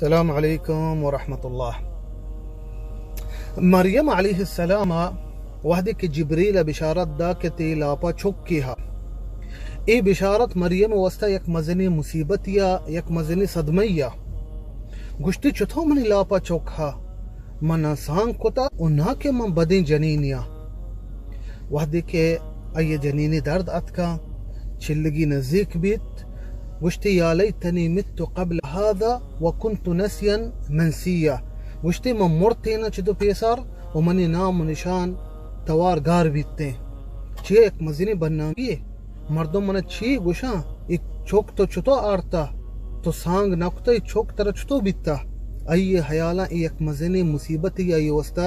السلام علیکم ورحمۃ اللہ۔ مریم علیہ السلام ءَ وہدے کہ جبریل ءَ بشارت دا کہ تئی لاپ ءَ چکے ہا، اے بشارت مریم ءِ واسطہ یک مزنیں مصیبتے ءَ، یک مزنیں صدمہ یے ءَ۔ گوشتی، چتو منی لاپ ءَ چک ہا؟ من نہ سانگ کتا و نہ کہ من بدیں جنینے آں۔ وہدے کہ آئی ءَ جنینی درد اتکاں، چلگی نزیک بیت، گوشتی، یا لیتنی مت قبل هذا وکنت نسیا منسیا۔ گوشتی، من مرتیناں چدو پیسر و منی نام و نشان توار گار بیتیں۔ چیا یک مزنیں بدنامی یے۔ مردم منا چی گوشاں؟ اے چک تو چتو آرتا؟ تو سانگ نہ کتا، اے چک ترا چتو بیتا؟ آئی ءِ ہیالاں اے یک مزنیں مصیبتے آئی ءِ واسطہ،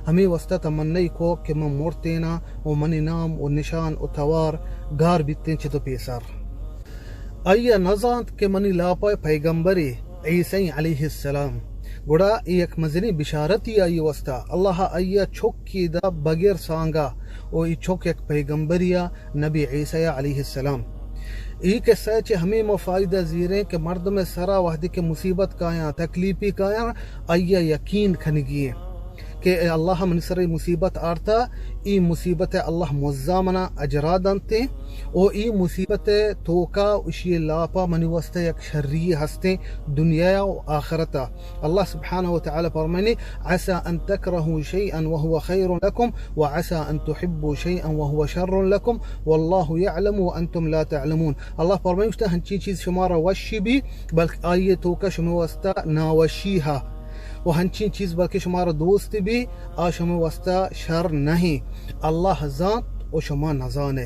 ہمے واسطہ تمنا ئی کو کہ من مرتیناں و منی نام و نشان و توار گار بیتیں چتو پیسر۔ آئی ءَ نہ زانت کہ منی لاپ ءَ پیگمبرے عیسی علیہ السلام۔ گڑا اے یک مزنیں بشارتے آئی ءِ واسطہ۔ اللہ ءَ آئی ءَ چکے دا بغیر سانگا و اے چک یک پیگمبرے ءَ، نبی عیسی علیہ السلام۔ اے قصہ ءَ چہ ہمے ما فائدہ زیریں کہ مردم ءِ سرا وہدے کہ مصیبت کایاں، تکلیفے کایاں، آئی ءَ یقین کنگی ایں کہ اے اللہ منی سرا اے مصیبت آرتا، اے مصیبت ءَ اللہ موزا منا اجرا دنتیں و اے مصیبت ءِ توکا اشی لاپا منی واسطہ یک شری ہستیں دنیا و آخرتا۔ اللہ سبحانہ و تعالی فرمائنی، عسى أن تكرهوا شيئا وهو خير لكم وعسى أن تحبوا شيئا وهو شر لكم والله يعلم وأنتم لا تعلمون۔ اللہ فرمائنی، گوشتا، ہنچیں چیز شمارا وشی بی، بلکہ آئی توکا شمے واسطہ ناوشی ہا، و ہنچیں چیز بلکہ شمارا دوست بی، آ شمے واسطہ شر نہیں۔ اللہ زانت و شما نزانے۔